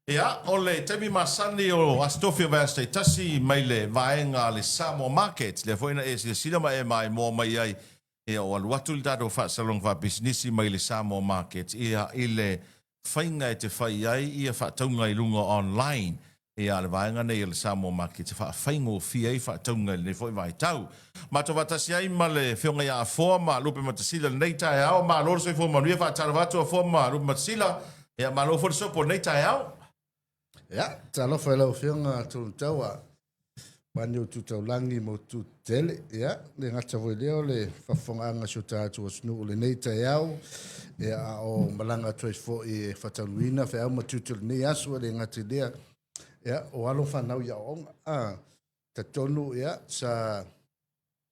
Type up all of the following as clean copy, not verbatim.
Ia, o le taimi masani o Aso Tofi o Vaiaso Taitasi mai le vaega a le Samoa Market, lea foi na e silasila ma e maimoa mai ai, ia o alu atu le tatou faasalaloga faapisinisi mai le Samoa Market, ia, i le faiga e te fai ai ia faatauga i luga online. Ia, a le vaega nei o le Samoa Market e faafaigofie ai faatauga i lenei foi vaitau. Matou faatasi ai ma le Afioga ia Afoa ma Lupematasila i lenei taeao. Malo le soifua manuia, faatalofa atu Afoa ma Lupematasila. Ia, malo foi le sopo i lenei taeao. Ia, talofa i lau Afioga Tolutaua, mani o tu taulagi ma tu tetele. Ia, le gata foi lea o le faafofogaaga a si o tatou atunuu i lenei taeao. Ia, a o malaga atu ai foi e faataunuuina feau ma tiute o lenei aso, e le gata i lea, ia, o alo ma fanau i aoaoga. A, talitonu, ia, sa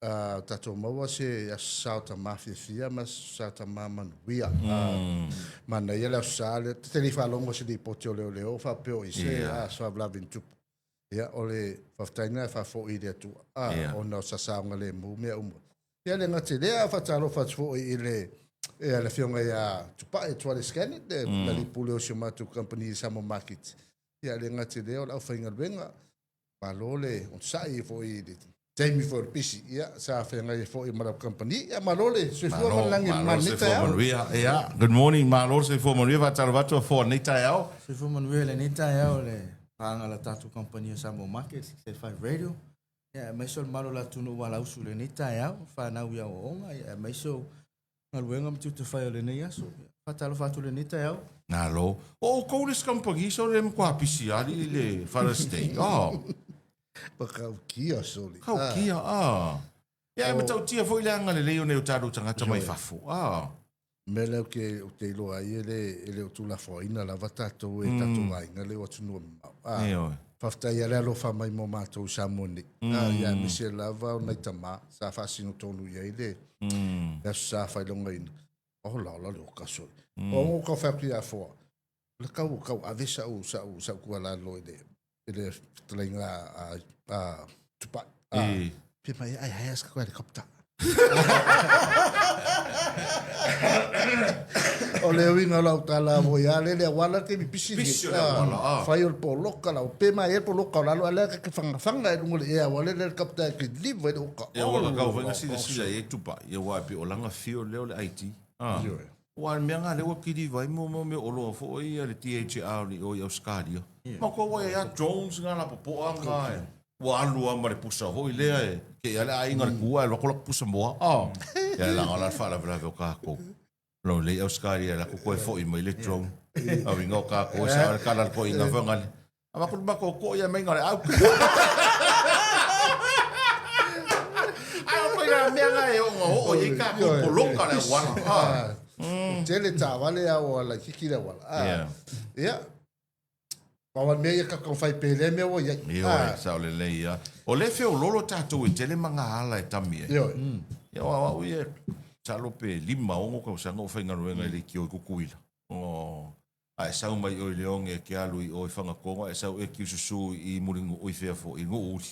a, tatou maua se Aso Sa o Tama fiafia ma Aso Sa o Tama manuia. Mm. Manaia le Aso Sa lea, te le i faalogo se lipoti o leoleo faapea o i se yeah. aso faalavelave ni tupu. Ia, o le faafetai lena e faafoi i le Atua, a, yeah. ona o sa saogalemu mea uma. Ia le gata i lea, faatalofa atu foi i le ia le afioga ia Tupai Tuale Scanlan, le mm. alii pule o si o matou kamupani i Samoa Market. Ia le gata i lea o le aufaigaluega, malo le onosai foi i le taimi foi o le pisi, ia sa feagai ai foi ma lau kamupani. Ia malo le soifua ma le lagi ma lenei taeao. Manuia. Ia, good morning, malo le soifua manuia, faatalofa atu Afoa i lenei taeao. Soifua manuia i lenei taeao i le paaga a le tatou kamupani o Samoa Market 685 Radio. Ia, aemaise o le malu o le atunuu ua alausu i lenei taeao, fanau i aoaoga, ia, aemaise o galuega ma tiute fai o lenei aso. Faatalofa atu i lenei taeao. Malo. O outou le isi kamupani so le matua pisi ali i le Father's Day. Oh. Pakaukia soli. Kaukia, ah. Ia, e matautia foi le agalelei o nei o tatou tagata mai fafo. Ah. Mea lea ou te, ou te iloa ai e le, e le o tuulafoaiina lava tatou e tatou aiga le o atunuu e mamao. Ah, Ioe. faafetai lava le alofa mai mo matou i Samoa nei. Ah, ia aemaise lava o nai tama sa faasino tonu i ai le, le aso sa faailogaina. Ola ola le oka soli. O ngo ka fai atu ia Afoa, le kau kau ave sa'u sa'u sa'u tuualalo i le i le fetalaiga a a Tupai. A, Fai mai, ai ai sa helicopter. O le uiga o lau tala foi a le le auala te mi pisi Pisi o le auala, ah. Fai o le poloka lau pe mai e poloka o lalo ala ka whanga i runga le ea wale le helicopter ke liva i le oka. Ia ua kau foi na silasila i ai Tupai, ia aua e pei o lana feel lea o le ID. Ah. Ioe. Aua o le mea lena lea ua kiliva ai mo mea oloa foi ia le DHL i o i Ausetalia. Matou ua i ai lava drones na lapopoa na e ua alu lava ma le pusa foi lea e kei lava le aiga le tu ae alu atu latou pusa moa. Ah. Ia leaga o la le faalavelave o tatou. Lo lei Ausetalia la toe foi mai le drone. Au inga o tatou e sao le tala a le toeaina foi ngale. Avatu le matou toʻi ae mai na o le au. Ai o koe la mea na e ona oo i ai tatou poloka le auala. Ah. O tele taavale a ua laitiiti le auala. Ah. Yeah. Ia. Pau a le mea ia tatou fai pe lea mea ua i ai. Ioe, ah. sao lelei ia. O le feololo tatou e tele magaala e tami ai. Ioe. Ia o au ia, masalo pe 5, 6 tausaga o faigaluega i le leitio i Tutuila. O A e sau mai ʻoe i Leone e ke alu i ʻo i Fagatogo, a e sau e kiususu i Mulinuu i fea foʻi, i Nuʻuuli.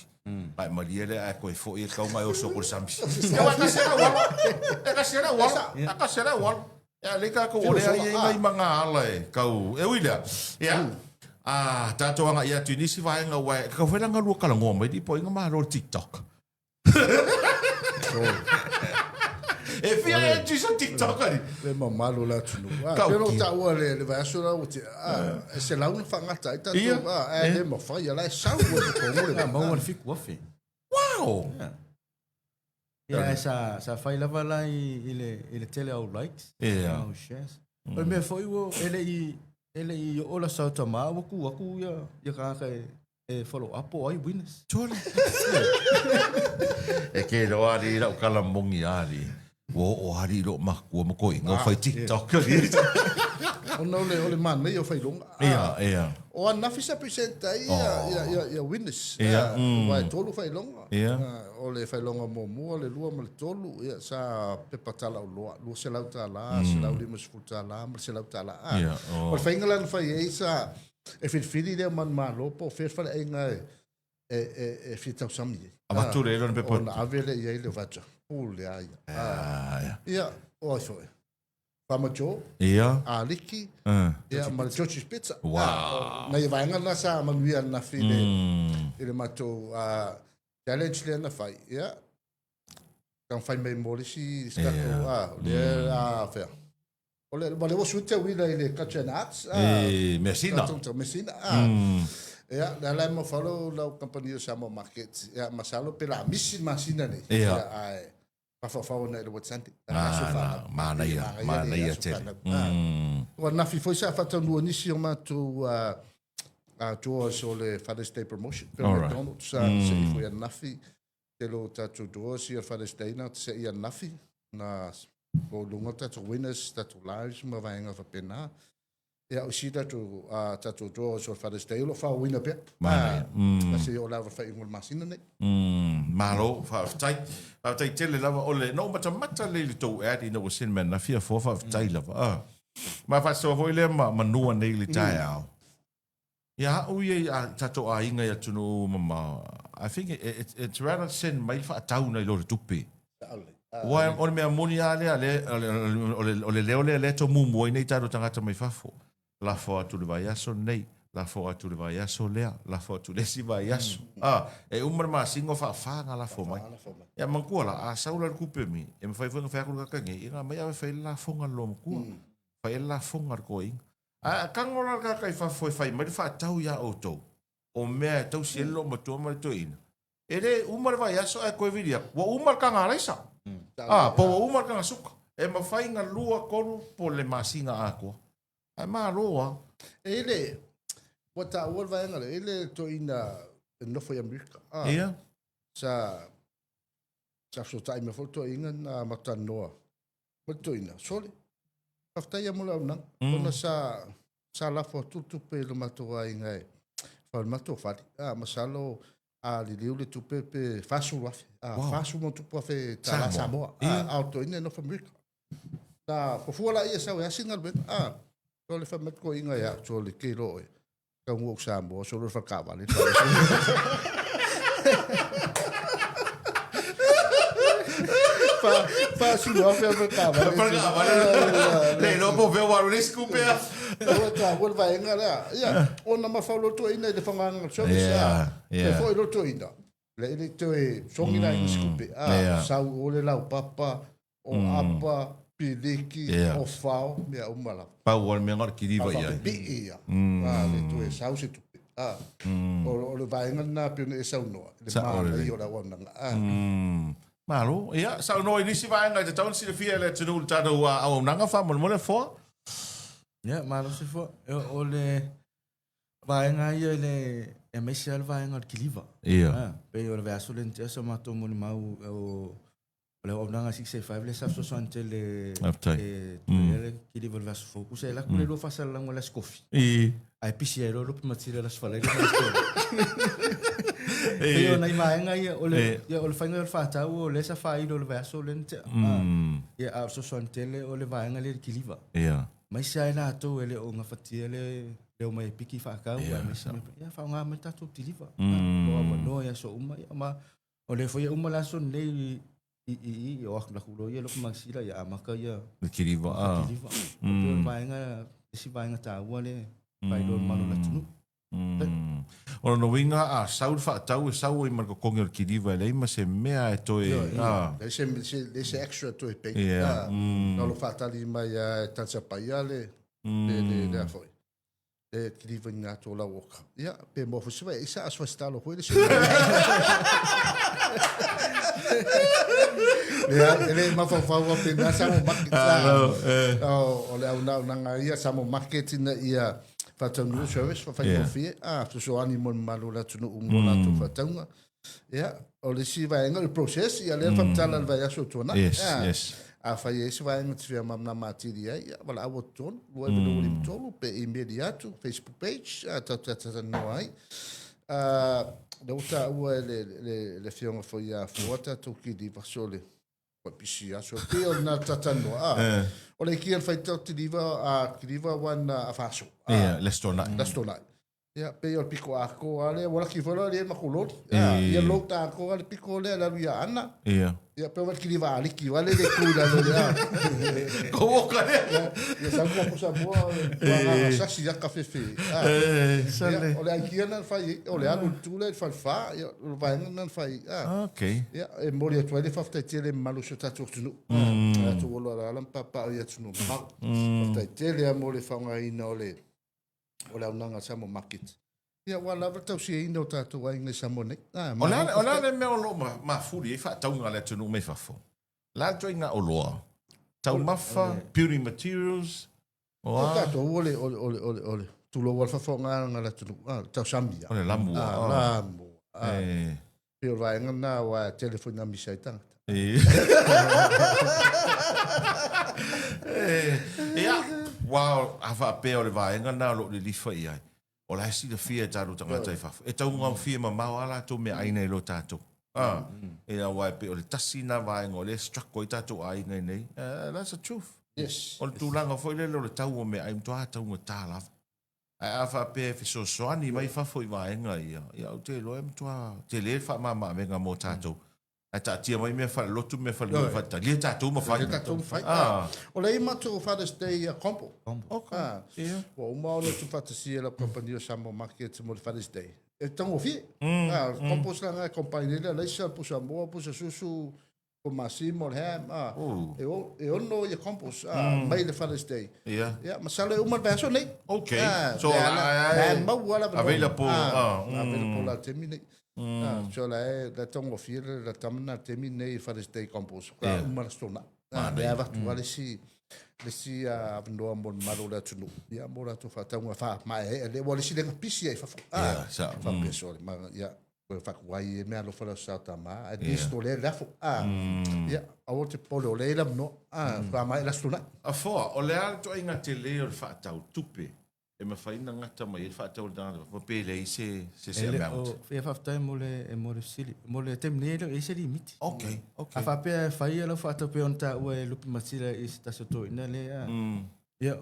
A e malie lea ae toe foʻi e kau ma e oso atu i le sami. Ia aua e tasi a le auala. E tasi a le auala. E tasi a le auala. Ia lei tatou o lea i ai nai magaala e kau, e ui lea. Ia, a tatou agaʻi atu i nisi vaega aua e tatau foi la ona lua talanoa mai lipoiga malo i le TikTok. E fia entries o TikTok ali. Le mamalu o le atunuu. Ah, pei ona ou taua le le vaiaso la ua tea, ah, e 100 na faagata ai tatou, ah, ae le mafai, a la e sau e totonu le vaa. Maua le 7,000. Wow! Ia, ae sa, sa fai lava la i, i, le, i le tele au likes, yeah. au shares. O le mea foi ua, e le i, e le i oo la sau tama, ua tu atu ia, ia tagata e, e follow up po o ai winners. Tuala. e ke loa ali lau kala mongi ali. Ua oo ali i loo makua ma toeaiina o fai TikTok. Ona o le, o le manaia o faailoga. Ia, ia. O ananafi sa present ai ia, ia, ia, ia winners. Ia, Aua e tolu faailoga. Ia. O le faailoga muamua, le lua ma le tolu, ia, sa pepa talauloa, $200, $150 ma le $100. Ia, O le faiga la na fai ai sa, E filifili lea manumalo po o fea le faleaiga e, e, e, e fia tausami ai. Avatu le lona pepa. Ona ave lea i ai le voucher. Pule a ia. Ah, ia. Ia, o ai foi. Farmer Joe, Ia. Aliki, ia ma le George's Pizza. Wow. Nai vaega na sa manuia ananafi i le, i le matou challenge lea na fai. Ia, taumafai mai mo le isi isi tatou, ah, o lea, ah, fea. O le, ma le ua sui te uila i le Culture and Arts. Ah, E, Messina. Tatou Messina. Ah. Ia, le ala e mafalo lau kampanio Samoa Market. Ia, masalo pe la misi le masina nei. Ia. Ae, mafaufau ana i le Wet Sunday. Ah, Aso na, whanau. manaia, Manaia le manaia aso tele. whanau. Ah. Ua nafi foi sa whataunua nisi o matou drawers o le Father's Day promotion. Phil Alright. McDonald sa se i foi anafi. Tele o tatou drawers ia Father's Day na se i anafi. Na o lunga tatou winners, tatou lives ma vaega faapena. Ia, o isi tatou, tatou drawers o le Father's Day o lo o faaauauina pea. Manaia. Ma se i oo lava faaiuga o le masina nei. Malo, faafetai. Faafetai tele lava o le, na ou matamata lelei i le tou ad ina ua send mai ananafi ia Foa, faafetai lava. Ma faasoa foi lea ma manua nei i le taeao. Ia au ia i a tatou aiga i atunuu mamao, I think it, it's rather send mai le faatau nai lo le tupe. Aua o le mea moni lava lea, lea, o le, o le leo lea lea e tomumu ai nei tatou tagata mai fafo. Lafo atu le vaiaso lenei, lafo atu le vaiaso lea, lafo atu le isi vaiaso. Ah, e uma le masina o faafa na lafo mai. Ia manatua la, a sau la le tupe mi, e mafai foi ona fai atu le tagata nei, ia na aumai ave fai le lafoga a le loomatua. Fai ai le lafoga a le toeaina. Ae a tago la le tagata i fafo e fai mai le faatau iā outou, o mea e tausi ai le loomatua ma le toeaina, e le uma le vaiaso ae toe vili atu, ua uma le taga alaisa, a, po ua uma le taga suka. E mafai na lua, tolu po o le masina atoa. Ae malo lava. E i le, ua taua le vaega lea, e i le toeaina e nofo i Amerika. Ia. Sa, sa fesootai mai foi le toeaina na matou talanoa ma le toeaina, sole, faafetai lava mo le auaunaga, ona sa, sa lafo atu le tupe i lo matou aiga e fau le matou fale. Ah, masalo a liliu le tupe pe 40,000, ah, Wow. 40 ma tupu afe tala Samoa. Samoa. Ah, a o le toeaina e nofo Amerika. Na fuafua laia e sau e asi galuega. Ah, sole fai mai le toeaina ia au, sole, ke iloa oe. Taunuu au Samoa, solo le faletaavale. Fa, faasino afe a faletaavale. Faletaavale. Le iloa po o fea ua alu le isi tupe a. Ua taua le vaega lea. Ia, ona mafau loa toeaina i le faagaga o le service. Yeah, yeah. yeah. Foi loa toeaina. Le le toe sogi la i tupe. Ah, yeah. sau o le laupapa, o apa, piliki, Yeah. o fao, mea uma lava. Pau o le mea na o le kiliva i ai. Faapipii ia. Ah, le toe sau se tupe. Ah, o le vaega lena pei ona e saunoa, le Sao lelei. manaia o le auaunaga. Ah. Malo. Ia, saunoa i nisi vaega e tatau ona silafia e le atunuu i le tatou auaunaga faamolemole Foa. Ia, malosi Foa. O le vaega ia i le aemaise lava le vaega o le kiliva. Ia. Ah, pei o le vaiaso lea na tea sa matou molimau o O le auaunaga 685 lea sa fesoasoani tele Faafetai. e tulai ai le kiliva o le vaiaso fou. Tusa e alu atu le lua faasalalauga o le aso kofi. I. Ae pisi ai loa lope matila i le aso Faraile ma le aso Toga. Pei o nai vaega ia o le ia o le faiga o le faatau o lea sa faailo i le vaiaso lea na tea. Ia a o le fesoasoani tele o le vaega lea i le kiliva. Ia. Aemaise lava i latou e le o gafatia le le omai e piki faatau aemaise ia faaaoga mai le tatou kiliva. O lo o avanoa i aso uma ia ma O lea foi e uma le aso lenei i i i o atu loa ia loka masila ia amata ia Le kiliva a. kiliva. O pei o le vaega isi vaega taua lea e faailoa i le malo o le atunuu. O lona uiga a sau le faatau e sau ai ma le totogi o le kiliva e leai ma se mea e toe a. Leai se leai se extra toe pay. Yeah. Na o lo faatali mai lava e talisapaia le le le a foi. E kiliva i ngā tō lau oka. Ia, pe moa foi se vai, isa aso vai talo foi le se. Lea, e le mafaufau a pena Samoa Market. O le auaunaga ia Samoa Market ina ia faataunuu service faafaigofie, a fesoasoani mo le mamalu o le atunuu mo latou faatauga. Ia, o le isi vaega o le process, ia lea faamatala i le vaiaso ua tuanai. Yes, Ah, yes. Afai e i ai se vaega e te fia malamalama atili ai, ia, valaau atu tonu, 2853 pe email atu, Facebook page, ah, tatou te talanoa ai. Ah, lea ua taua e le, le, le afioga foi ia Foa tatou kiliva, sole, ua pisi aso, pei o lena talanoa. Ah, o le kia le faitau kiliva, ah, kiliva wana a faso. Ah, Ia, le Aso Toonai. Le Aso Toonai. Ia, pei o le piko atoa lava lea, ua laki foi la le matou loli. Ia, ia load atoa le piko lea le alu i Aana. Ia. Ia, pe o le kiliva aliki wale le tu i lalo le a. Ko oka lea. Ia, sau ka pusa mua, o le sasi ia ka fefe. Ia, o le aikia na fai, o le alu i le tu lea i le falefa, ia, o le vaega na fai. Okay. Ia, e momoli atu ai le faafetai tele i le mamalu o si o tatou atunuu. Mm. Tatou olo alaala ma paopao i atunuu mamao. Faafetai tele lava mo le faaaogaina o le o le auaunaga a Samoa Market. Ia, ua lava le tausiaina o tatou aiga i Samoa nei. Ah, o le o le le mea o lo o mafuli ai faatauga a le atunuu mai fafo? La le ituaiga oloa, taumafa, building materials, o a? O tatou o le o le o le o le o le tulou a le faafofogaaga a le atunuu, ah, tausami. O le lamu. Ah, lamu. Ah. Eh. Pei o le vaega lena aua e tele foi ina misi ai tagata. Ia, aua a faapea o le vaega lena o lo o lilifa i ai, o la e silafia e tatou tagata i fafo, e taugofie mamao lava latou meaai nai lo tatou. A, ia aua e pei o le tasi lena vaega o lea e struggle ai tatou aiga i inei. That's the truth. Yes. O le tulaga foi lele o le tau o meaai, e matua taugata lava. Ae a faapea e fesoasoani mai fafo i vaega ia, ia ou te iloa e matua tele le faamama-avega mo tatou. Ae taatia mai mea faalelotu ma mea falenuu e faatalia tatou ma fai. Talia tatou ma fai. Ah. O lea i matou Father's Day combo. Combo. Okay. Ah. Yeah. Ua uma ona tuufaatasia e lau kamupani o Samoa Markets mo le Father's Day. E taugofie. Mm, ah, mm. Combos la e combine ai le alaisa, pusa moa, pusa susu, o masima, o le ham, a, e, o, e ono ia combos, a, mm. mai le Father's Day. Yeah. Yeah, masalo e uma le vaiaso nei. Okay. Ah, so, la, la, maua la available. Ah, mm. Available la taimi nei. Mm. Ah, so la e, la taugofie la tamana taimi nei Father's Day combos. Ka yeah. uma la stona. Ah, le avatu mm. le si le si avanoa mo le mamalu o le atunuu. Ia, mo latou faatauga faamaeaea lea. Ua le si lega pisi ai fafo. Ah, yeah, sa, faapea mm. ma, ia, Koe whakuai e mea alofa leo sa tama. At least o lea le afo. Ah, ia, aua te popole o lea i lamanoa. Ah, wha mai la stuna. Afoa, o le a le ituaiga tele o le faatau tupe e mafai ona gata mai ai le faatau a le tagata fafo pe leai se se se amount? Ia faafetai mo le mo le fesili. Mo le taimi nei e le o i ai se limiti. Okay, okay. A faapea e fai lau faatau pei ona taua e Lupe Matila i se tasi o toeaiina lea. Ia,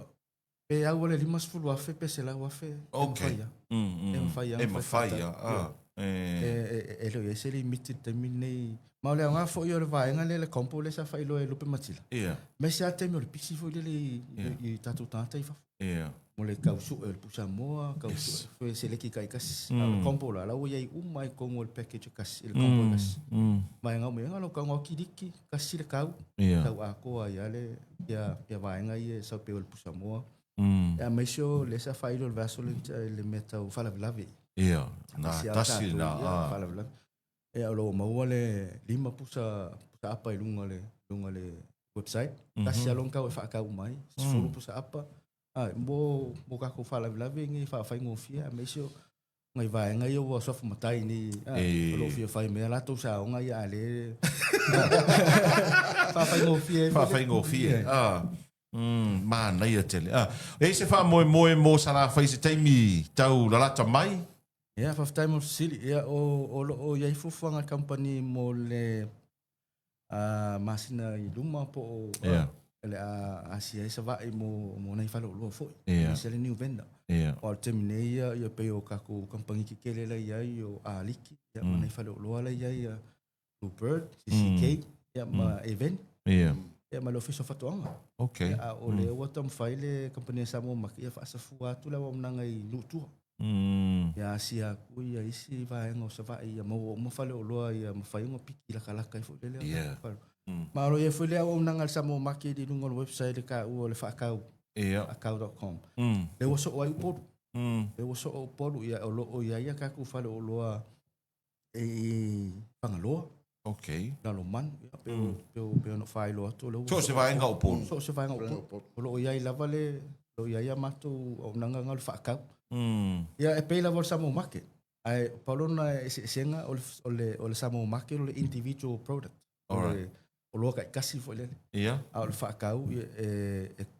Pe au le 50,000 pe 100,000 e okay. mafai lava. E mafai lava. E mafai lava. E le o i ai se limiti i le taimi lenei. Ma o le aoga foi o le vaega lea le combo lea sa faailoa e Lupe Matila. Yeah. Aemaise lava taimi o le pisi foi lele i, yeah. i tatou tagata i fafo. Yeah. Mo le tau sue o le pusa moa, tau yes. sue foi seleki taitasi. Mm. A o le combo la, la ua i ai uma i totonu o le package e tasi, i le combo e tasi. Mm. Vaega uma, ia lau tauga o kiliki, tasi le kau, yeah. tau atoa ai lava le, ia, ia vaega ia e sau pei o le pusa moa. Mm. Ia aemaise o lea sa faailo i le vaiaso lea i le mea tau faalavelave. Ia, na tasi lena. Ah. Faalavelave. Ia o lo o maua le lima pusa, pusa apa i luga o le, luga o le website. Mm -hmm. Tasi lava lona kau e faatau mai, 10 pusa apa. Ah, mo, mo kākou faalavelave nei faafaigofie, aemaise o ngai vaega ia ua suafa matai nei o lo o fia fai mai a latou saoga ia a le faafaigofie ai faafaigofie ah manaia tele ah e i ai se faamoemoe mo Salafai i se taimi tau lalata mai ia faafetai mo le fesili ia o o lo o i ai fuafuaga a le kamupani mo le masina i luma po o yeah. le a asia ai Savaii mo mo nai faleoloa foi yeah. se le new vendor yeah. o le taimi nei ia ia pei o kākou kamupani kekele la i ai o Aliki ia ma nai faleoloa la i ai ia Bluebird CCK ia ma Even yeah. ia ma le Ofisa o Faatoaga okay. ia, a o lea ua taumafai le kamupani a Samoa Market ia faasafua atu le auaunaga i nuu tua Mm. Ia asia atu ia isi vaega o Savaii ia maua uma faleoloa ia mafai ona piki lakalaka ai foi lele. Yeah. Mm. Ma o lo o i ai foi le auaunaga a le Samoa Market i luga o le website le taua o le faatau. Yeah. Faatau.com. Mm. Lea ua soo ai Upolu. Mm. Lea ua soo Upolu ia o lo o i ai a tatou faleoloa i Fagaloa. Okay. Lalomanu, ia, pe mm. pe pe ona faailoa atu o lea ua So se vaega o Upolu. So se vaega o Upolu. O lo o i ai lava le o lo o i ai a matou auaunaga na o le faatau. Mm. Ia e pei lava o le Samoa Market. Ae pau lona eseesega o le o le o le Samoa Market o le individual product. O le oloa taitasi foi lele. Ia. A o le faatau e e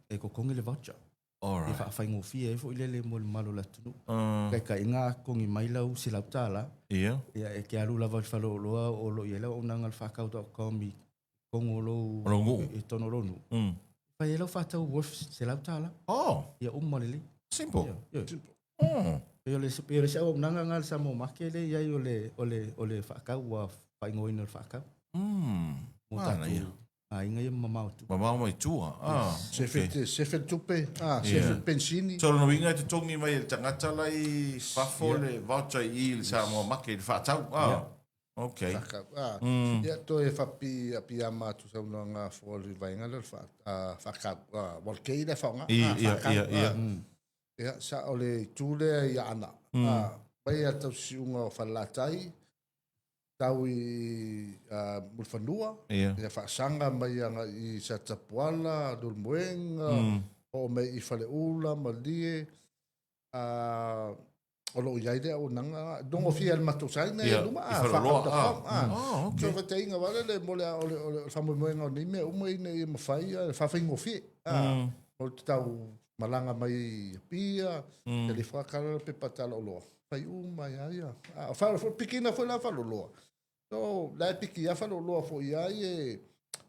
e totogi le voucher. Alright. E faafaigofie ai foi lele mo le mamalu o le atunuu. Uh. Taitaiga a totogi mai lau $100. Ia. Ia e te alu lava i le faleoloa o lo o i ai lau auaunaga le faatau.com i totonu o lou O lou nuu. I totonu o lou nuu. Mm. Fai ai lau faatau worth $100. Oh. Ia uma lelei. Simple. Ia. Ia. Oh. Pei o le pei o le isi auaunaga lena a le Samoa Market lea e i ai o le o le o le faatau ua faaigoaina o le faatau. Mo tatou aiga ia mamao i tua. Mamao mai tua. Ah, okay. Sefe le tupe, ah, sefe le penisini. So lona uiga e totogi mai e le tagata la i fafo le voucher i i le Samoa Market i le faatau. Ah. Okay. Faatau. Ah. Ia toe faapipii piiama atu saunoaga fua o le vaega lea o le faatau. Ah, ua le kei lea faaaoga. Ia, ia, ia. Ia, sa o le itu lea i Aana. Mai a le tausisiuga o Falelatai, tau i Mulifanua, ia faasaga mai agai i Satapuala, Leulumoega, oo mai i Faleula, Malie, o lo o i ai le auaunaga nogofie ai le matou sign i luma, faakau.com. So faitaiga vale le mo le o le faamoemoega o nei mea uma ina ia mafai ona faafaigofie. Mo le tau malaga mai i Apia, mm. le whakara le pepa tala oloa. Whai uma ia ia. A wha fo pikina foi la whaloloa. So la piki ia whaloloa fo ia e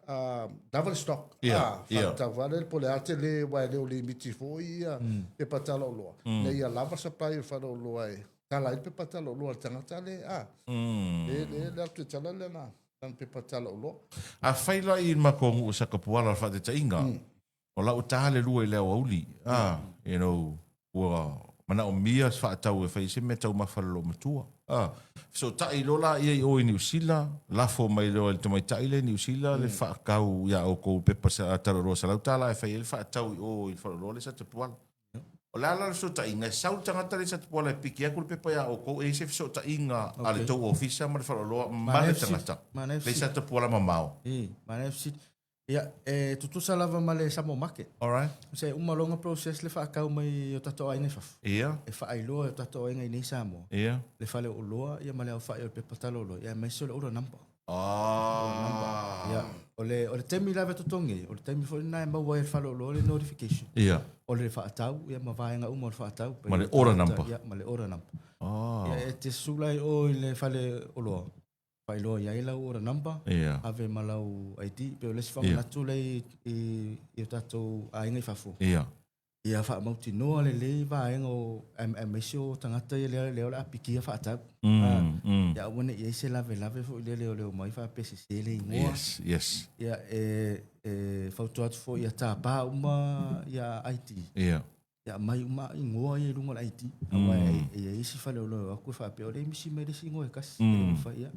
a double stock. Yeah, a yeah. Wale po le ate le wa le o limiti fo ia mm. pepa tala oloa. Mm. Le ia lava supply o whaloloa e. Tala i pepa tala oloa le tangata le a. Mm. Le le le atu tala le na. Tan pepa tala oloa. A whai la i makongu o Sakapuala le whaatetainga. O lau ta le lua i le aoauli, a, you know, ua manaomia se faatau e fai ai se mea taumafa i le loomatua. A, fesootai loa laia i o i Niu Sila, lafo mai loa i le tamaitai lea i Niu Sila le faatau ia outou pepa taloloa $100 e fai ai le faatau i o i le faleoloa lea i Satapuala. O le a la le fesootaiga? E sau le tagata lea i Satapuala e piki atu le pepa ia outou, e i ai se fesootaiga a le tou ofisa ma le faleoloa ma le tagata lea i Satapuala mamao? Manaia fesili. Ia, e tutusa lava ma le Samoa Market. Alright. Se uma loa ona process le faatau mai o tatou aiga i fafo. Ia. E faailoa e o tatou aiga i nei Samoa. Ia. Le fale oloa ia ma le aofai o le pepa tala oloa, ia aemaise o le order number. Ah. Order number. Ia, o le, o le taimi lava e totogi ai, o le taimi foi lena e maua ai e le fale oloa le notification. Ia. O le faatau, ia ma vaega uma o le faatau. Ma le order number. Ia, ma le order number. Ah. Ia, e te sula i o i le fale oloa. Faailoa i ai lau order number, ave ma lau ID, pei o le isi faamanatu lea i, i, i o tatou aiga i fafo. Ia faamautinoa lelei vaega o aemaise o tagata ia lea, lea o le a pikia faatau. Ia aua ne i ai se lavelave foi lele o le omai faapea sese le igoa. Yes, yes. Ia e, e fautua atu foi ia tapa uma ia ID. Ia aumai uma igoa ia i luga o le ID. Aua e i ai isi faleoloa e o atu e faapea, o lea e misi mai le isi igoa e tasi. E le mafai, ia.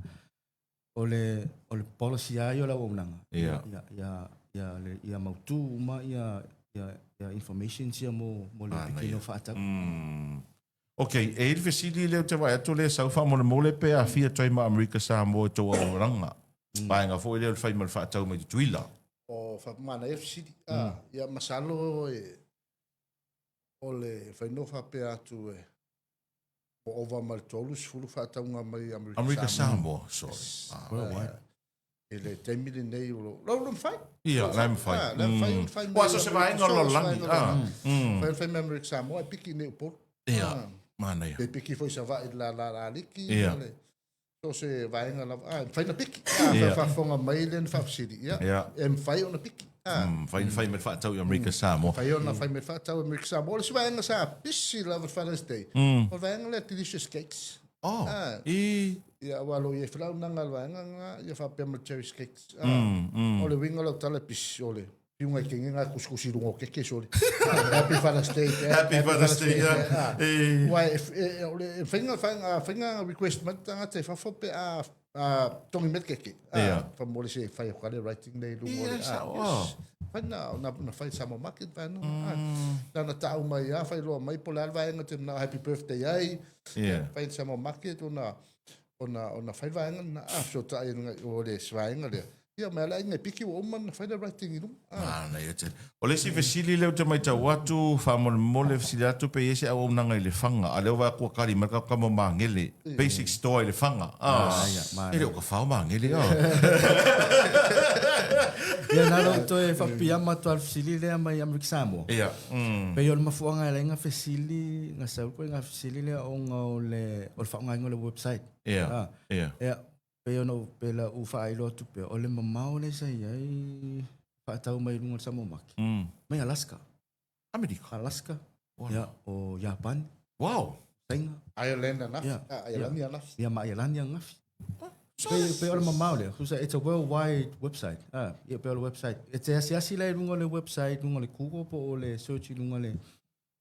O le, o le policy lava ia o le auaunaga, ia, ia, ia, ia, ia mautu uma ia, ia, ia informations ia mo, mo le pikina o faatau. Ok, e i ai le fesili lea ou te vaai atu lea e sau faamolemole pe aafia atu ai ma Amerika Samoa i tou auaunaga. Vaega foi lea o le fai ma le faatau mai Tutuila. O manaia fesili. Ah, ia masalo e o le fai no faapea atu e ua ova ma le 30 faatauga mai Amerika, Amerika Samoa. Sorry. Ah. Worldwide. I le taimi lenei o lo lo mafai. Ia, la e mafai. Ah, la mafai ona fai. Ua so se vaega o le lalolagi. Ah. Fai fai mai Amerika Samoa e piki nei Upolu. Ia. Manaia. Pe piki foi Savaii la la la aliki. Ia. So se vaega lava. Ah, e mafai ona piki. Ah, yeah. faafofoga mai le na faafesili. Ia. Yeah. E mafai ona piki. Ah. Mafai ona fai mai le faatau i Amerika Samoa. Mafai ona fai mai le faatau i Amerika Samoa. O le isi vaega sa pisi lava le Father's Day. O le vaega lea Delicious Cakes. Oh, Ah. i... Ia, aua lo i ai felaunaga le vaega lena, ia faapea ma le Cherries Cakes. Ah. O le uiga o lau tala e pisi, o le Piunga i kenge kusikusi i luga o keke sole. Happy Father's Day. Happy Father's Day. Ah. Eh. Wai, o le whainga, whainga, whainga request mai tangata i fafo pe a, a tongi mai keke. Yeah. Whamore se whai o kare writing nei luga o le. Yes, oh. Whaina, o na, na whai Samoa Market whaina. Na na tau mai a, whai loa mai po le alwa enga te na happy birthday ai. Yeah. Whai Samoa Market o na, o na, o na whai vaenga na, a, so ta ai o le svaenga lea. Ia, ma le aiga e piki ua uma ona fai le writing i luga. Ah. Manaia tele. O le isi fesili lea ou te matau atu, faamolemole fesili atu pe i ai se auaunaga i Lefaga, a o lea ua vaai atu ua kali mai le kama magele, basic store i Lefaga. Ah, e le o ka fao magele. Ah. Ia, na ona ou toe faapiama atu lava i le fesili lea mai Amerika Samoa. Ia. Pei o le mafuaaga e ala ai ona fesili, na sau koe na fesili lea ona o le, o le faaaogaina o le website. Ia. Ah. Ia. Ia, Pei ona ou, pei la ou faailoa atu pea, o le mamao lea sa i ai faatau mai luga o le Samoa Market. Mai Alaska. Amerika. Alaska. Ia, o Iapani. Wow. Saina. Ireland anaffi. Yeah. Aialani anaffi. Ia ma Aialani anaffi. Pe pe o le mamao lea. Tusa it's a worldwide website. Ah, ia pe o le website. E te asiasi la i luga o le website, luga o le Google po o le search i luga le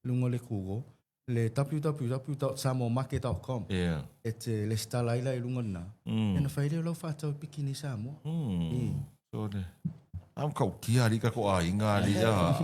luga o le Google le www.samoamarket.com. Yeah. E te lesitala ai la i luga lena. Ona fai lea o lau faatau e piki nei Samoa. So le am kau kia ali ka ko aiga ali a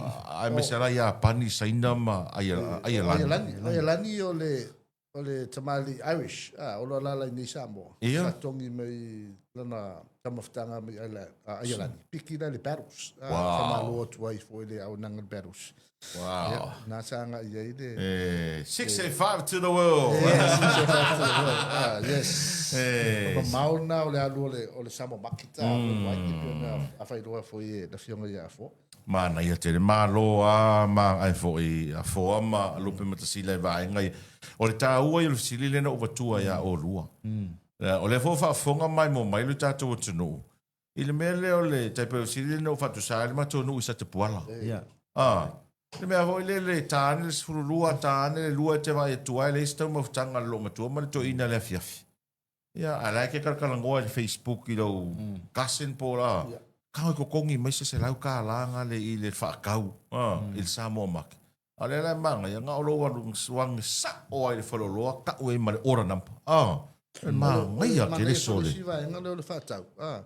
ai me sala ia pani saina ma ai ai lani. Ai lani o le o le tamali Irish a o lo lala i Samoa. Sa tongi mai lana tamafutanga mai ai ai lani. Piki la le battles. Wow. Famalo atu ai foi le au nanga battles. Wow. Yeah, nā sa anga i ai le... Eh, 685 to the world. Yeah, 685 to the world. Ah, yes. Eh. O mamao na o le alu o le Samoa Market a o ai ki pio na a whairoa foi e na fionga i a fo. Mana ia tele malo a ma ai foi a foa ma lupe matasila e vaenga ia. O le tāua i o le fesili lena ua tua ia o lua. O le fo faafofoga mai mo mai lo tatou atunuu. I le mea lea o le tai pei o fesili lena ua faatusa ai le matou nuu i Satapuala. Yeah. Ah, le mea foi lele e ta ane le 12, ta ane le 2 e te vaai atu ai, e leai se taumafataga a le loomatua ma le toeaina i le afiafi. Ia, a o la e te kalakalanoa i le Facebook i lou cousin po o la, kau e totogi mai se $100 gale i le faatau, ah, i le Samoa Market. A o lea la e manaia, na o lou alu age sao lava i le faleoloa tau ai ma le order number. Ah, e manaia tele sole. O le isi vaega lea o le faatau. Ah,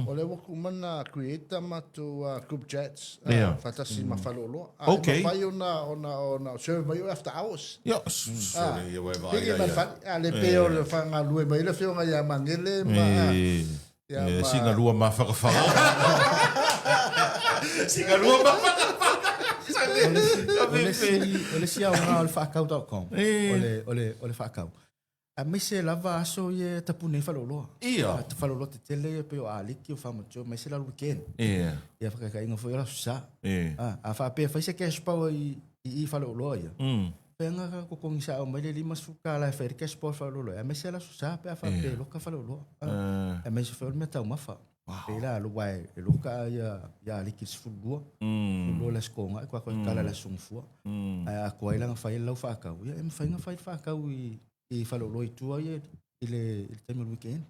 o lea ua kuma na create a matou group chats faatasi ma faleoloa. Okay. E mafai ona ona ona serve mai oe after hours. Ia, sole ia ua e vaai Piki ma le fale. A le pei o le fagalue mai le afioga ia Magele ma Ia ma... Sina lua mawhakawhaka. Sina lua mawhakawhaka. O le isi aoga o le faakau.com. O le, o le, o le faakau. Aemaise lava aso ia e tapuni ai faleoloa. Ia. Faleoloa tetele ia pei o Aliki, o Farmer Joe, aemaise la le weekend. Ia. Ia whakaikainga foi o le aso sa. Ia. A faapea fai se cash power i i faleoloa ia. Faiga ka totogi sao mai le 50 tala e fai ai le cash power faleoloa aemaise le aso sa pe a faapea e loka faleoloa. Aemaise foi o le meataumafa. Pei la aua e loka ia ia aliki i le 12, 12 le Aso Toonai koa koe tala i le Aso Gafua. Ae a atoa ai la ona fai ai lau faatau, ia e mafai ona fai le faatau i faleoloa i tua ia i le taimi o le weekend.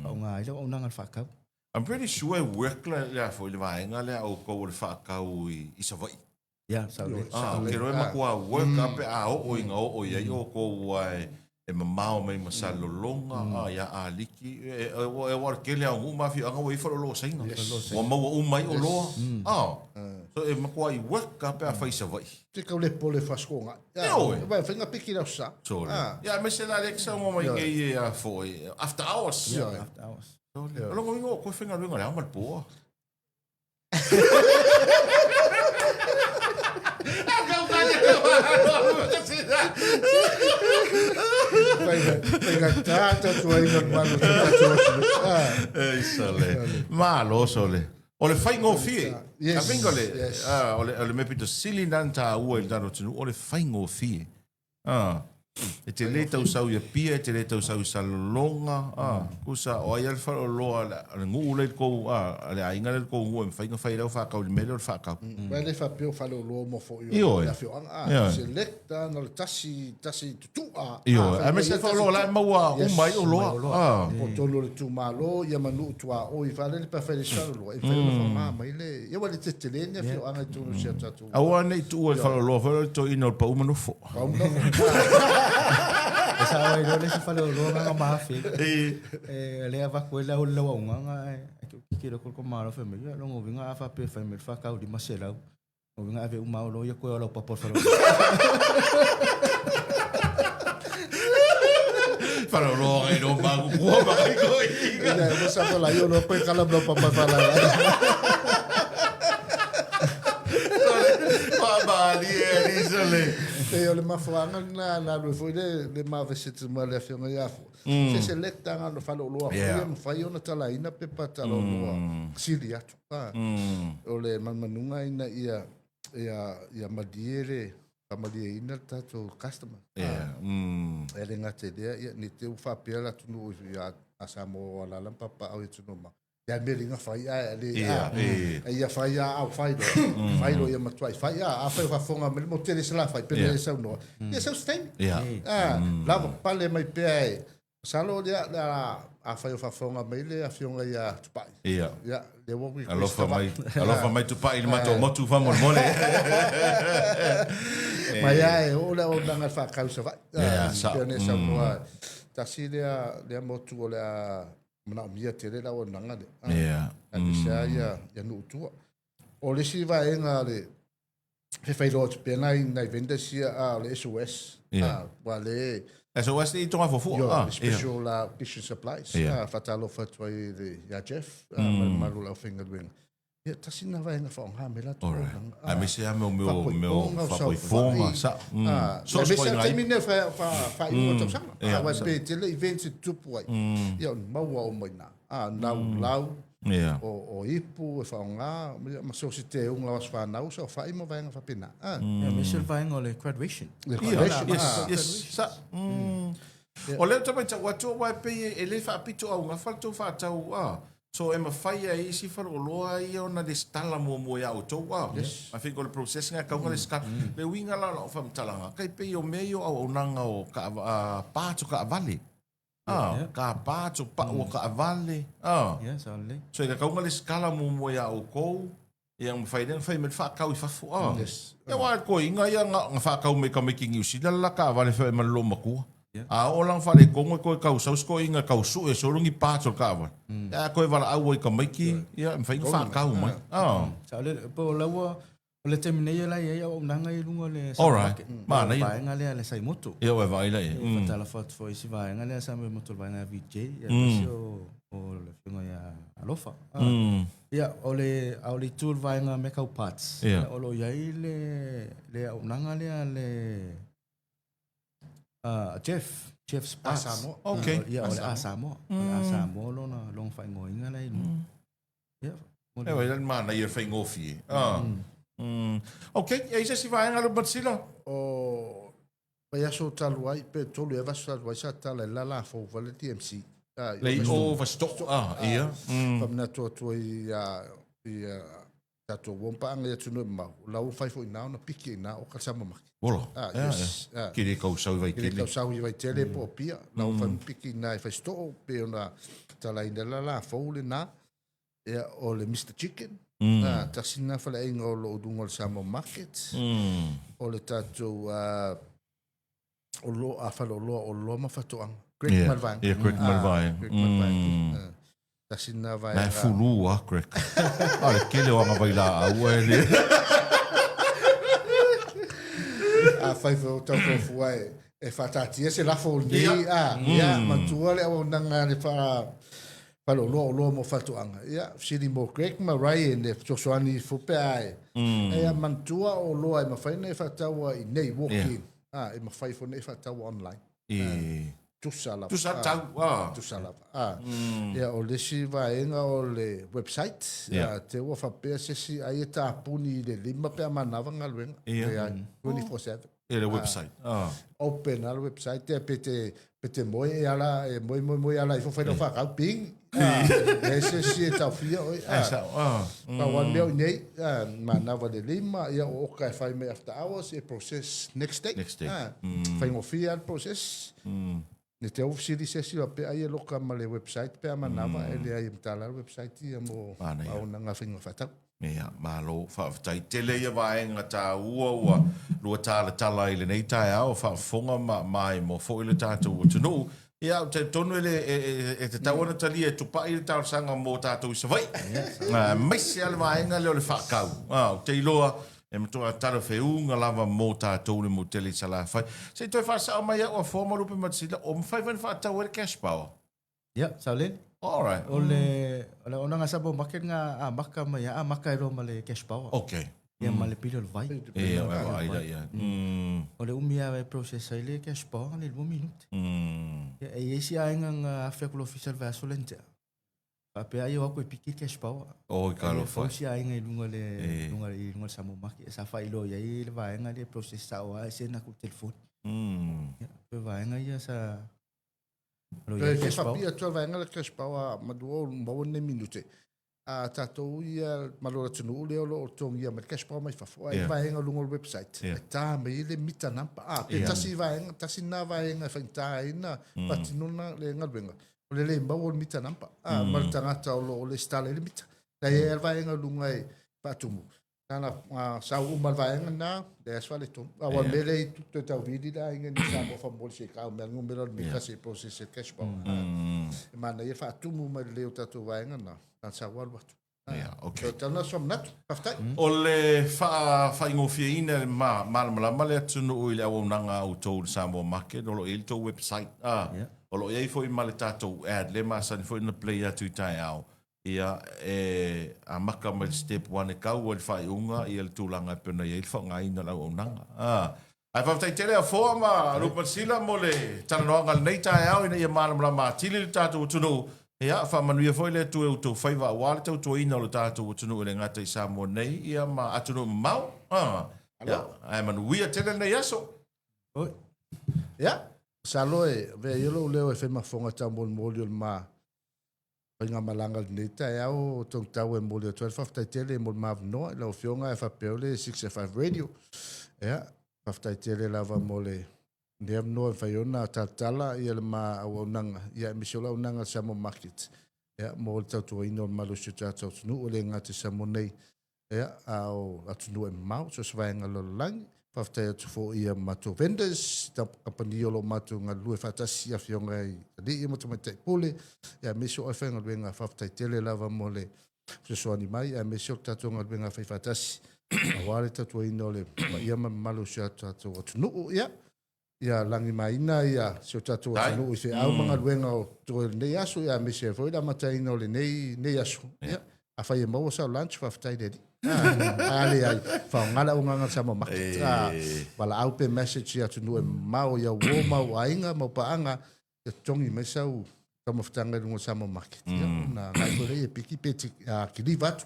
Faaaoga ai le auaunaga a le faatau. I'm pretty sure e work le a foi le vaega lea a outou o le faatau i Savaii. Ia, saolele. Ah, ou te iloa e matua work a pe a oo ina oo i ai outou aua e mamao mai ma Salelologa, a ia Aliki, e ua o le tele lava o nuu ma afioaga ua i ai faleoloa o Saina. Ua maua uma ai oloa. Ah, so e matua i work a pe a fai i Savaii. Te kau le pole whaskoga. Ioe. Vai, whainga piki rau sa. Sole. Ia, aemaise la lea ke saunoa mai nei e a foi, after hours. Ioe. After hours. Sole. O lona uiga o koe faigaluega i le ao ma le po a. Malo sole. O le faigofie. Yes, I think o le, yes. o le, o le mea pito sili na taua i le tatou atunuu, o le faigofie. Ah, e te le tausau i Apia, e te le tausau i Salelologa, ah, kusa, o ai a le faleoloa a le, a le nuu lea i le kou, ah, a le aiga lea i le kou nuu e mafai ona fai ai lau faakau i le mea lea o le faakau. Vai le faapea o faleoloa uma foi o Ioe. le afioaga, ah, Ioe. select ah, na o le tasi, tasi tutua. Ioe, Ah, aemaise le faleoloa la e maua uma ai oloa. Ah. Po tonu o le itumalo, ia ma nuu tuaoi, faalele pe afai le isi faleoloa, e mafai ona faaaoga mai le, ia ua le tetele ni afioaga i totonu o si a tatou. Aua ne i tuua i le faleoloa foi lea o le toeaina o le pau manofo. Pau manofo. E sao ai loa le isi faleoloa na ma afe. E le avatu ai le au le auaunaga ae kikilo atu le tamaloa fai mai, ia lona uiga a faapea e fai mai le faatau 500, lona uiga ave uma au loa ia toe o laupapa o le faleoloa. Faleoloa ngai no makukua ma kai toeaina. Ia, e sa fala ia loa koe kala ma laupapa e fala ai. Faamalie alii sole. Pei o le mafuaaga lena na alu ai foi le le mavesete ma le afioga ia Afua. Se select aga o le faleoloa foi Yeah. e mafai ona talaina pepa taloloa sili atu. O le manumanuga ina ia ia ia malie le faamalieina le tatou customer. Yeah. E le gata i lea, ia, ne i te i ua faapea le atunuu ia a Samoa o alaala ma papaaao i atunuu mama. Le a mea le iga fai ae le a e ia fai a au fai loa fai loa ia matuai fai a afai o faafofoga mai le motu tele Salafai pe le saunoa ia sau se taimi a lava pale mai pea e masalo lea le a afai o faafofoga mai le afioga ia Tupai ia lea ua request Alofa mai, alofa mai Tupai i le matou motu faamolemole. Mai a e oo le auaunaga i le faatau i Savaii. Pei ona e saunoa tasi lea lea motu o le a manaomia tele le auaunaga lea. Aemaise lava ia, ia nuu tua. O le isi vaega a le e faailoa atu pea nai, nai vendors ia, a, o le SOS. Yeah. Aua le SOS i tonga fuafua. Yo, ah, Special yeah. Kitchen Supplies. Yeah. Faatalofa atu ai le, ia Jeff, mm. ma le mamalu o le aufaigaluega. Ia, tasi na vaega faaaoga mai latou auaunaga. Aemaise lava mea o mea o faapoipoga, sa. So aemaise lava taimi nei o faaiuga o tausaga. Aua e pei e tele events e tutupu ai. Ia, o ni maua uma i ina. Laulau, o ipu e faaaoga, ma so o se teuga o aso fanau, saofai ma vaega faapena. Aemaise le vaega o le graduation. Le graduation. Yes, yes, sa. O lea ou te matau atu aua e pei e le faapito augafa le tou faatau, So e mafai e isi faleoloa ia ona lesitala muamua ia outou a? Yes. I think o le process lena e tatau ona lesitala. Le uiga la o lau faamatalaga, tai pei o mea ia o auaunaga o parts o taavale. A, car parts o pau o taavale. A. Yes, lelei. So e tatau ona lesitala muamua ia outou, ia mafai lea ona fai mai le faatau i fafo. A. Yes. Ia aua e toeaiina ia na faatau mai tamaiti Niu Sila le la taavale fai ma le loomatua. A oo la ina faaletonu e toe tau sau si toeaina e tau sue solo ni parts o le taavale. Ae a toe valaau ai i tamaiti, ia e mafai ona faatau mai. Saolele, po o la ua, o le taimi nei la e i ai auaunaga i luga o le Alright. Manaia. Vaega lea a le Saimoto. Ia ua e vaai la i ai. E faatalofa atu foi i si vaega lea sa Samoto, le vaega a VJ, ia aemaise o le afioga ia Alofa. Ia, o le, a o le itu o le vaega mea tau parts, o lo o i ai le, le auaunaga lea a le Jeff, Jeff's Parts. A Samoa. Okay. Ia, o le A Samoa. O le A Samoa lona, lona faaigoaina la i luga. Ia. E wai, le manaia le faigofie. Ah. Okay, e i ai se isi vaega Lupematasila? O vaiaso talu ai, pe tolu ea vaiaso talu ai, sa tatala ai le lala fou vai le DMC. Le i o Fasito'o, ah, ia. Faamanatu atu ai ia tatou uo ma paaga i atunuu e mamao, o la ua fai foi i ina ona piki i ina o ka Samoa Market. Ola. Ah, yes. Ah. Ke le tau sau i Vaitele. Ke le tau sau i Vaitele po o Apia. La ua fai ma piki i ina i Fasito'o, pei ona tatalaina le lala fou lena. Ia, o le Mister Chicken. Ah, tasi lena faleaiga o lo o i luga o le Samoa Market. O le tatou oloa, faleoloa o oloa ma faatoaga. Greg Yeah. Malvaeng. Yeah, Greg Malvaeng. Greg Malvaeng. Tasi lena vaega. Na e fulu a Greg. A le kele o anga vailaau e le. Afai foi o tau fuafua e, e faataatia se lafo o lenei, a, ia, matua le auaunaga a le faa, faleoloa oloa mo faatoaga. Ia, fesili mo Greg ma Ryan e fesoasoani ifo pe a e. Ia, manatua o oloa e mafai ona e faataua i nei, walk in. A, e mafai foi ona e faataua online. E. Tusa lava. Tusa tau, a. Tusa lava. A. Ia, o le isi vaega o le website, ia, te ua faapea se isi ai e tapuni i le lima pe a manava galuega. Ia. 24/7. Ia le website. Ah. Open a le website e pe te, pe te moe e ala, e moe moe moe ala ifo whai lau whakau, ping. Ah, e se si e taofia oi. Ah. Sa, ah. Pau a mea o nei, ah, manawa le lima, ia o oka e whai mai after hours, e process next day. Next day. Ah, Whaingofia le process. Ne te au fesili se isi pe ai e loka ma le website pe a manawa e leai e matala le website ia mo auaunaga faiga faatau. Ia, malo, faafetai tele ia vaega taua ua lua talatala i lenei taeao, faafofoga ma maimoa foi le tatou atunuu. Ia, ou te talitonu e le, e, e, e tatau ona talia e Tupai le talosaga mo tatou i Savaii, aemaise lava le vaega lea o le faatau. Ou te iloa e matua talafeauga lava mo tatou le motu tele i Salafai. Se i toe faasao mai au a Foa ma Lupe Matasila, o mafai foi ona faatau ai le cash power? Ia, saolele. Alright. O le, o le auaunaga Samoa Market nga amaka mai a amaka ai loa ma le cash power. Okay. Ia ma le pili o le vai. Ia, ua vaai la ia. O le umi lava e process ai le cash power le 2 minute. Ia, e i ai isi aiga na afe atu i le ofisa i le vaiaso lea na tea. Faapea ai o atu e piki le cash power. Oi, talofa. Fau isi aiga i luga le, luga i luga le Samoa Market. Sa faailoa i ai le vaega lea e process sao lava e send atu i le telefoni. Ia, pei o vaega ia sa. O lo o i ai Toe fia cash power. faapipii atu lava i le vaega lea cash power manu o maua ni minute. A tatou ia ma lo atunuu lea o lo o totogia mai le cash power mai fafo, a i vaega i luga o le website, e ta mai ai le meter number. A, pe tasi vaega, tasi lena vaega e faigata ai ona faatino le galuega, o le le maua o le meter number, a, ma le tagata o lo o resitala ai le mita. Na i ai lava le vaega i luga e faatumu, na ona sau uma le vaega lena, leai se faaletonu. Aua o le mea lea i toe tauvili le aiga i Samoa faamolemole se i tau mai le numera o le mita se i process e cash power. E manaia le faatumu mai lelei o tatou vaega na, na sau alu atu. Yeah, okay. So, tala so manatu. Faafetai. O le faafaigofieina e malamalama le atunuu i le auaunaga a outou i le Samoa Market, o lo o i ai le tou website, o lo o i ai foi ma le tatou ad lea e masani foi ona play atu i taeao, Ia, e amata mai le step one e tau ai le faaiuga ia le tulaga e pei ona i ai le faaaogaina o le auaunaga. A. Ae faafetai tele Afoa ma Lupelasila mo le talanoaga i lenei taeao ina ia malamalama atili le tatou atunuu. Ia, faamanuia foi le Atua i outou faiva aua le tautuaina o le tatou atunuu e le gata i Samoa nei ia ma atunuu mamao. A. Ia, ae manuia tele lenei aso. Oi. Ia, masalo e avea ia lou leo e fai ma fofoga taumolimoli o le ma faigamalaga i lenei taeao o Togitau e momoli atu ai le faafetai tele mo le ma avanoa i lau Afioga ae faapea o le 6FF Radio. Ia, faafetai tele lava mo le lenei avanoa e mafai ona talatala ia le ma auaunaga, ia aemaise o le auaunaga a le Samoa Market, ia, mo le tautuaina o le malosi o tatou atunuu, e le gata i Samoa nei, Ia, a o atunuu e mamao, so o se vaega o le lalolagi. Faafetai atu foi i a matou vendors, kamupani o lo o matou galulue faatasi i afioga i alii ma tamaitai pule, ia aemaise o aufaigaluega. Faafetai tele lava mo le fesoasoani mai, aemaise o le tatou galuega faifaatasi aua le tautuaina o le paia ma le mamalu o si o tatou atunuu. Ia, ia lagimaina ia si o tatou atunuu i feau ma galuega o totoe o lenei aso, ia aemaise ai foi le amataina o lenei nei aso. Ia, afai e maua sau lunch, faafetai i le Alii. A leai, faaaoga le auaunaga a le Samoa Market. Valaau pe message i atunuu e mamao i au uo ma au aiga ma au paaga, ia totogi mai sau taumafataga i luga o Samoa Market. Ia, ona agai foi lea e piki pe kiliva atu.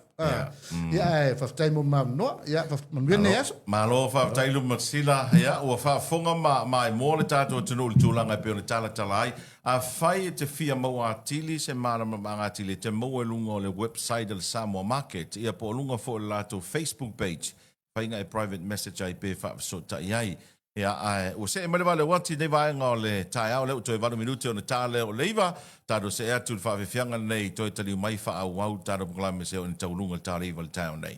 Ia, ae faafetai mo le maavanoa. Ia, manuia lenei aso. Malo, faafetai Lumasila. Ia, ua faafofoga ma maimoa le tatou atunuu i le tulaga e pei ona talatala ai. Afai e te fia maua atili se malamalamaga atili, e te maua i luga o le website a le Samoa Market, ia po o luga foi o le latou Facebook page, faiga e private message ai pe faafesootai ai. Ia, ae ua see mai le vale uati i lenei vaega o le taeao lea ua toe 8 minute ona ta lea o le 9, tatou see atu i le faafeafeaga lenei toe taliu mai faaauau le tatou polokalame seia oo ina tauluga i le ta o le 9 i le taeao nei.